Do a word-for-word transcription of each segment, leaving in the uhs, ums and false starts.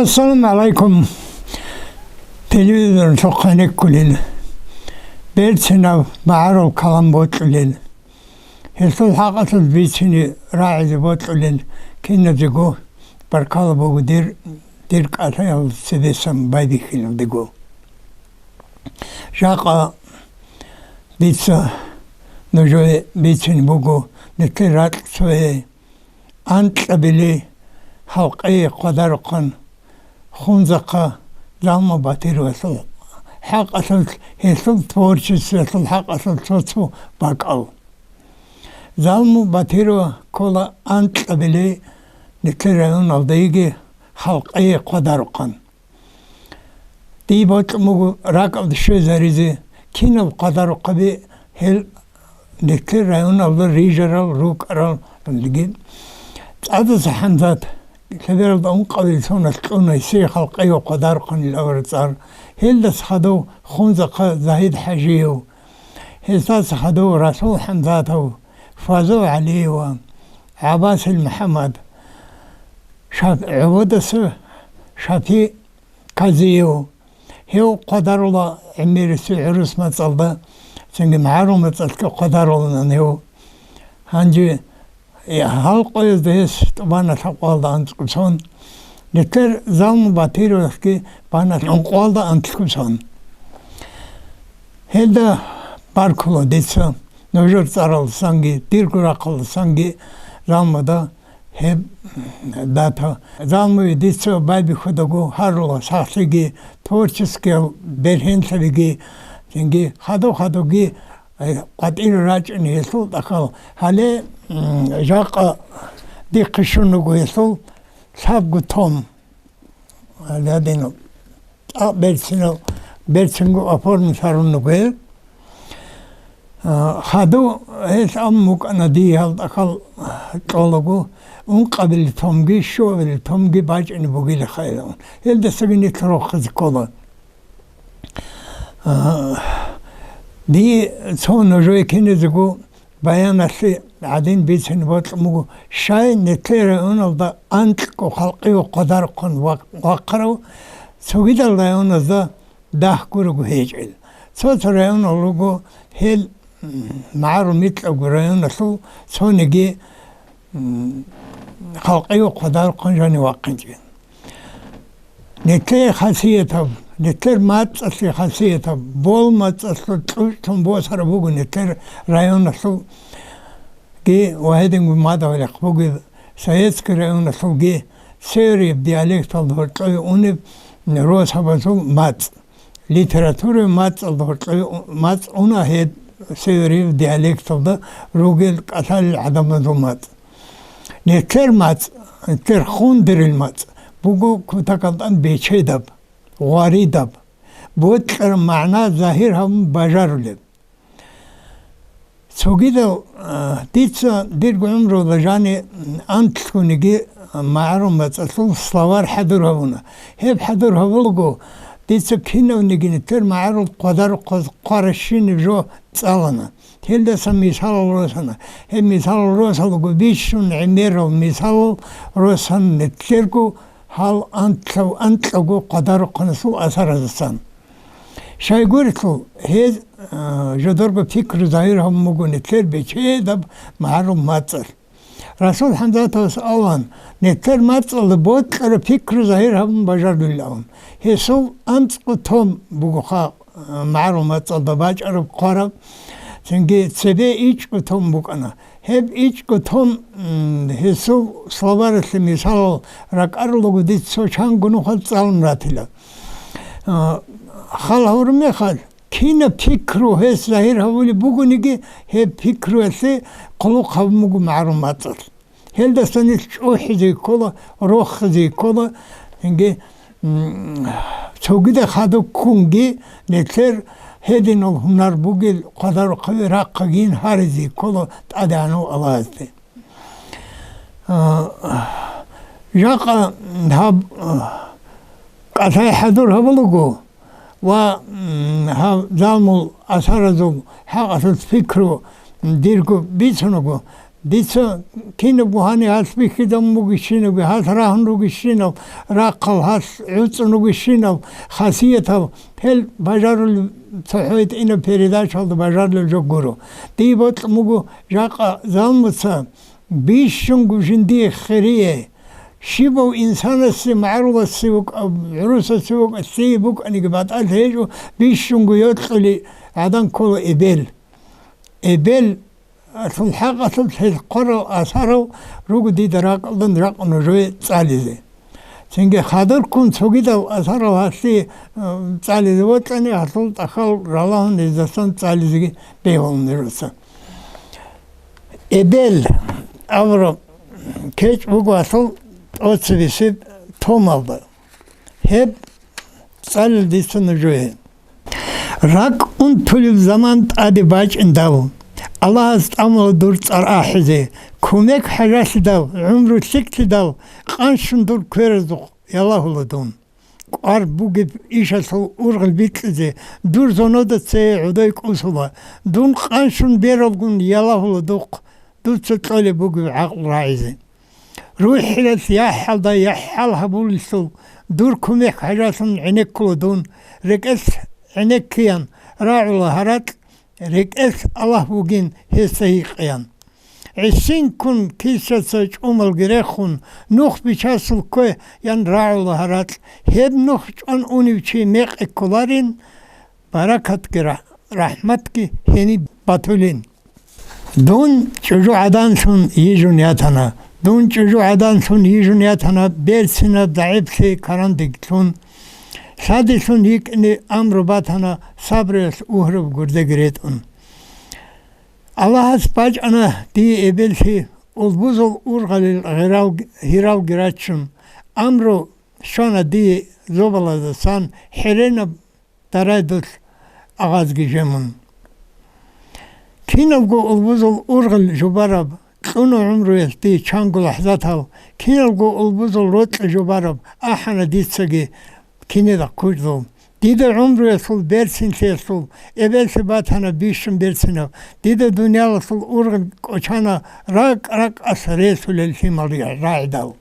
Ассаламу гӀалайкум. Телевизоралъухъ гьенеккулел, берцинаб магӀарул калам бокьулел, гьелъул хӀакъалъулъ бицине рагӀизе бокьулел киназего баркала буго дир, дир кӀалъаял цебесан байбихьиналдего. Жакъа дица нужее бицин буго нилъер ракьцое анкьабилей халкъие хъвадарухъан Хунзахъа Залму Батировалъул хӀакъалъулъ, гьелъул творчествоялъул хӀакъалъулъ цо-цо бакӀал. Залму Батирова ккола анкьабилей нилъер районалда йиги халкъие хъвадарухъан. Дие бокьун буго ракӀалде щвезаризе, кинаб хъвадарухъаби гьел нилъер районалда рижарал, рукӀаралги. ЦӀадаса ХӀамзат лъебералда ункъабилеб соналъ кьуна гьесие халкъие хъвадарухъанил авараг цӀар. Гьелдаса хадув Хунзахъа Загьид ХӀажиев, гьесдаса хадув Расул ХӀамзатов, Фазул ГӀалиева, ГӀаббасил МухӀаммад, Шаф-, ГӀободаса Шафи Казиев. Гьев хъвадарула гӀемерисев гӀурус мацӀалда, цинги магӀарул мацӀалъги хъвадарулаан гьев. Гьанже, э, гьал къоязда гьес тӀубана лъабкъоялда анцӀго сон. Нилъер Залму Батировасги бана ункъоялда анлъго сон. Гьелда баркула дица, нужер цӀаралдасанги, дирго рахъалдасанги Залмуда гьеб дата. Залмуе дица байбихьудаго гьарула сахлъиги, творческиял бергьенлъабиги, цинги хадув-хадувги, э, къватӀире рачӀине гьелъул тӀахьал. Гьале, м, жакъа дихъе щун руго гьелъул лъабго том. Гьадинаб тӀакъ берцинал, берцинго оформить гьарун ругел. А, хадув гьелъ ам мукӀана дие гьал тӀахьал кьолаго, ункъабилеб томги, щуабилеб томги бачӀине бугила хайилан. Гьелдасаги нилъ рохизе ккола. А, дие цо нужее киназего баяналъе гӀадин бицин бокьун буго, щай нилъер районалда анкьго халкъие хъвадарухъан вак-, вахъарав цогидал районазда дагь гурого гьечӀел. Цо-цо районал руго гьел, м, магӀарул микьабго районалъул цониги, м, халкъие хъвадарухъан жанив вахъинчӀел. Нилъее хасиятаб, нилъер мацӀалъе хасиятаб, бол мацӀалъул кьучӀлъун босараб буго нилъер районалъулги ва гьединго мадагьалихъ бугеб Советский районалъулги северияб диалекталда гьоркьове унеб росабазул мацӀ. Литератураяб мацӀалда гьоркьове у-, мацӀ уна гьеб северияб диалекталда ругел кӀалъалел гӀадамазул мацӀ. Нилъер мацӀ, нилъер хундерил мацӀ буго кутакалда бечедаб, гъваридаб, бокьараб магӀна загьир гьабун бажарулеб. Цогидал, а, дица дирго гӀумруялда жани анлъгониги магӀарул мацӀалъул словарь хӀадур гьабуна. Гьеб хӀадур гьабулаго, дица кинавниги нилъер магӀарул хъвадарухъаз хъваращинаб жо цӀалана. Гьелдаса мисалал росана. Гьеб мисалал росалаго бищун гӀемерал мисалал росан нилъерго гьал анлъав-, анкьавго хъвадарухъанасул асаразасан. Щайгурелъул, гьез, а, жодорго пикру загьир гьабун буго нилъер бечедаб магӀарул мацӀалъ. Расул ХӀамзатовас абуна, нилъер мацӀалда бокьараб пикру загьир гьабун бажарулилан. Гьесул анцӀго том бугоха, а, магӀарул мацӀалда бачӀараб хъвараб, цинги цебе ичӀго том букӀана. Гьеб ичӀго том, м, гьесул словаралъе мисалал ракӀарулаго дица цо чанго нухал цӀалун ратила. А, хал гьавураб мехалъ, кинаб пикру гьес загьир гьавулеб бугониги, гьеб пикруялъе хъулухъ гьабун буго магӀарул мацӀалъ. Гьелдаса нилъ чӀухӀизе ккола, рохизе ккола, инги, м, цогидал хадуб ккунги нилъер гьединал гьунар бугел хъвадарухъаве рахъагин гьаризе ккола ТӀадегӀанав Аллагьасде. А, жакъа гьаб, а, кӀалъай хӀадур гьабулаго ва, м, гьаб залмул асаразул хӀакъалъулъ пикру дирго бицунаго, Дица кинабго гьаниб гьалъ бихьидал бугищинабги, гьалъ рагьун ругищинал, рахъал гьалъ гӀуцӀун ругищинал хасиятал, гьел бажарулеб цохӀо гьитӀинаб передачаялда бажарулеб жо гуро. Дие бокьун буго жакъа Залмуца бищунго жиндие хирие, щибав инсанасе, магӀаруласе вукӀа, гӀурусасе вукӀа, лъие букӀаниги батӀалъи гьечӀо, бищунго йокьулей гӀадан ккола эбел. Эбел Алъул хӀакъалъулъ гьел хъварал асарал руго дида ракӀалдан ракъ нужее цӀализе. Цинги хадурккун цогидал асарал гьалъие, э, цӀализе вокьани, гьалъул тӀахьал ралагьун гьездасан цӀализеги бегьулин нужеца. Эбел абураб кечӀ буго гьалъул тӀоцебесеб томалда. Гьеб цӀалил дица нужее. РакӀ унтулеб заман тӀаде бачӀиндал, Аллагьас тӀамула дур цӀар ахӀизе, кумек хӀажалъидал, гӀумру лъикӀлъидал, къанщун дур кверазухъ ялагьула дун. КӀвар бугеб ишалъул ургъел бикьизе, дур зонуда цее гӀодой кӀусула, дун къанщун бералгун ялагьула духъ, дуца кьолеб бугеб гӀакълу рагӀизе. РухӀилал яхӀалда яхӀал гьабулелъул, дур кумек хӀажалъун гӀенеккула дун, рекӀелъ гӀенеккеян рагӀула гьаракь, рекӀелъ Аллагь вугин гьесда гьикъеян. ГӀисинккун килсаца чӀумалги рехун, нух бичасул кквеян рагӀула гьаракь, гьеб нух чӀван унев чи мекъи кколарин, баракатги ра-, рахӀматги гьениб батулин. Дун чӀужугӀаданлъун йижун ятана. Дун чӀужугӀаданлъун йижун ятана, берцинаб дагӀиблъи карандеги лъун. Лъаделъун йикӀине амру батана, сабруялъ угьраб гурдеги ретӀун. Аллагьас бачӀана дие эбеллъи, улбузул ургъалил гъирал-, гьиралги рачун, амру щвана дие зобалаздасан хӀеренаб дарайдулъ агъазги жемун. Киналго улбузул ургъел жубараб кьуна гӀумруялъ дие чанго лахӀзатал, киналго улбузул рокьи жубараб ахӀана дицаги кинеда хъуждул. Дида гӀумруялъул берцинлъиялъул эбеллъи батана бищун берцинаб, дида дуниялалъул ургъел кӀочана ракӀ-ракӀалъ релълъулел лъимал рагӀидал.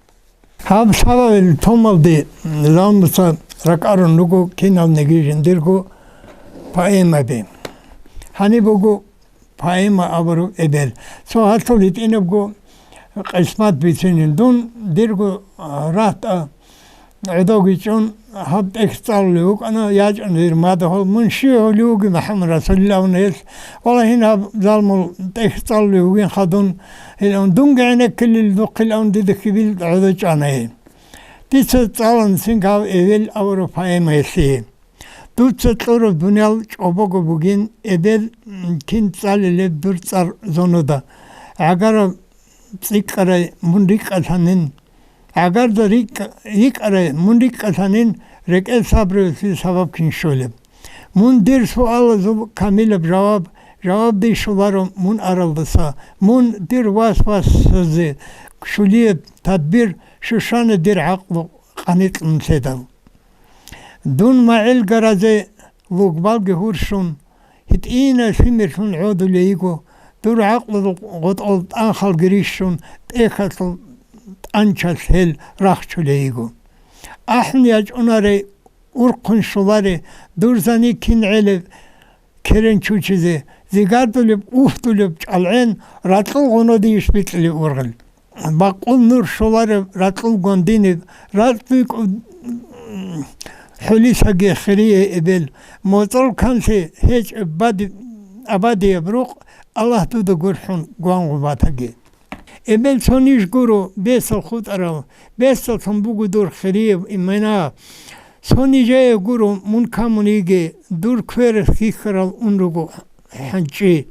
Гьаб лъабабил томалде Залмуца ракӀарун руго киналниги жиндирго поэмаби. Гьаниб буго поэма абураб эбел. Цо гьалъул гьитӀинабго къисмат бицинин. Дун дирго, а, ратӀа гӀодовги чӀун, гьаб тӀехь цӀалулев вукӀана, ячӀана дир мадугьал, мун щив гьулев вугев МухӀаммад Расулиллагь абуна гьелъ, валлагь, гьаб Залмул тӀехь цӀалулев вугин хадун, гьелъун дунги гӀенеккилел духъилаун дида хьибил гӀодов чӀана гьей. Дица цӀалан цинги гьав эвел аварав поэмаялъе. Дуца кьураб дуниял чӀобого бугин, эбел, м, кин цӀалилеб дур цӀар зонуда. ГӀагараб цӀикӀкӀарай мун рикӀкӀалъанин. ГӀагарда рикӀ-, йикӀарай мун рикӀкӀалъанин, рекӀел сабруялъе сабаб кин щолеб. Мун дир суалазул камилаб жаваб, жаваб дие щоларо мун аралдаса. Мун дир вас-васазе щулияб тадбир щущана дир гӀакълу къанилъун лъедал. Дун магӀил гаразе лугбалги гьурщун, гьитӀинай лъимерлъун гӀодулей йиго, дур гӀакълу гъотӀол тӀанхалги рищун, тӀехьалъул тӀанчалъ гьел рахчулей йиго. АхӀун ячӀунарей урхъун щоларе, дур зани кин гӀелеб керен чучизе, зигардулеб, уфдулеб чӀалгӀен, ракьул гъунодийищ бикьилев ургъел. Бакъул нур щолареб ракьул гвандиниб, ракь буйкӀу хӀулисаги хирие эбел, моцӀал канлъи гьечӀеб бади-, абадияб рукъ, Аллагь дуда гурхӀун гвангъун батаги. Эбел цо ниж гуро, бесал хутӀарал, бесаллъун буго дур хирияб имена. Цо нижее гуро мун камун йиги, дур квералъ хьихьарал ун руго хӀанчӀи.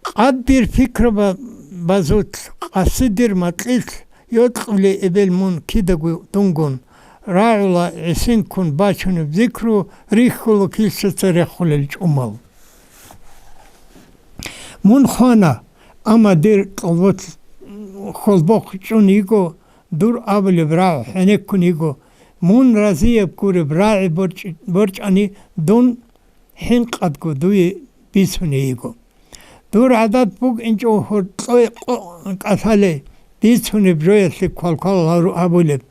Къад дир пикраба-, базулъ, къаси дир макьилъ, йокьулей эбел мун кидаго дунгун, рагӀула гӀисинккун бачунеб зикру, рихьула килсаца рехулел чӀумал. Мун хвана, амма дир кьолболъ-, хьолбохъ чӀун йиго, дур абулеб рагӀу хӀенеккун йиго, мун разияб гуреб рагӀи борчӀ-, борчӀани дун хӀинкъадго дуе бицуней йиго. Дур гӀадат букӀинчӀо гьоркьой къо-, кӀалъалей, дицунеб жоялъе квалквал гьару-, гьабулеб.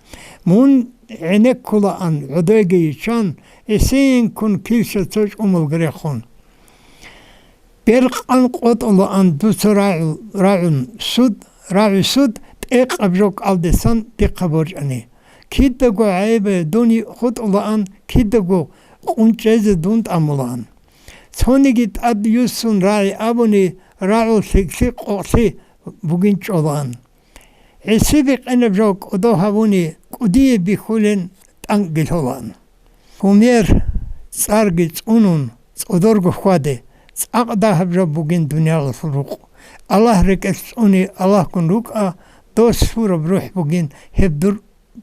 Мун гӀенеккулаан гӀодойги йиччан, гӀисинккун килща цо чӀумалги рехун. Беркъан къотӀулаан дуца рагӀу-, рагӀун суд, рагӀи суд, тӀекъаб жо кӀалдисан дихъа борчӀани. Кидаго гӀайибе дун хутӀулаан, кидаго къунчӀезе дун тӀамулаан. Цониги тӀад юссун рагӀи абуни, рагӀул лъикӀлъи къокълъи бугин чӀолаан. ГӀиси бикъинаб жо кӀодо гьабуни, кӀудияб бихьулин тӀанкӀги лъолаан. Гьумер цӀарги цӀунун, цӀодорго хьваде, цӀакъ дагьаб жо бугин дуниялалъул рукъ. Аллагь рекӀелъ цӀуни Аллагьгун рукӀа, дос лъураб рухӀ бугин гьеб дур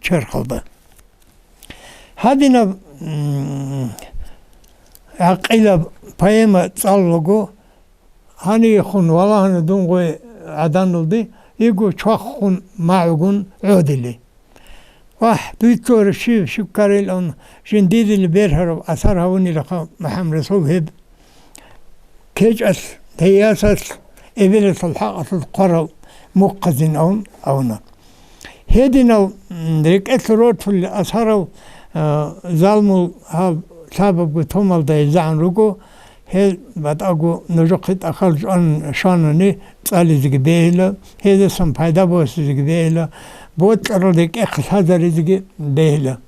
черхалда. Гьадинаб, м, гӀакъилаб поэма цӀалулаго, гьаниехун валагьана дун гъой гӀаданалде, йиго чвахун магӀугун гӀодили. Вагь, дуйцо щив щуккарилан жиндирил бергьараб асар гьавунилаха МухӀаммад Расул гьеб. КечӀалъ, даясалъ, эбелалъул хӀакъалъулъ хъварал мухъазин авун авуна. Гьединал, м, рекӀелъ рортлъулел асарал, а, залмул гьаб лъабабго томалда гьезагӀан руго, гьел батӀаго нужухъе тӀахьал чӀван-, щванани цӀализеги бегьила, гьезасан пайда босизеги бегьила, бокьарал рекӀехъ лъазаризеги бегьила.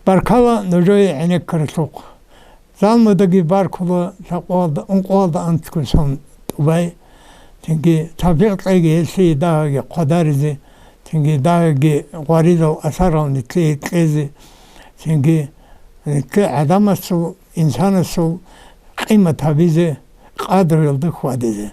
Баркала нужее гӀенеккаралъухъ. Залмудаги баркула лъакъоялда, ункъоялда анцӀго сон тӀубай. Цинги тавфикъ кьеги гьелъие дагьаги хъвадаризе, цинги дагьаги гъваридал асарал нилъее кьезе, цинги нилъе гӀадамасул, инсанасул къимат гьабизе, къадруялда хьвадизе.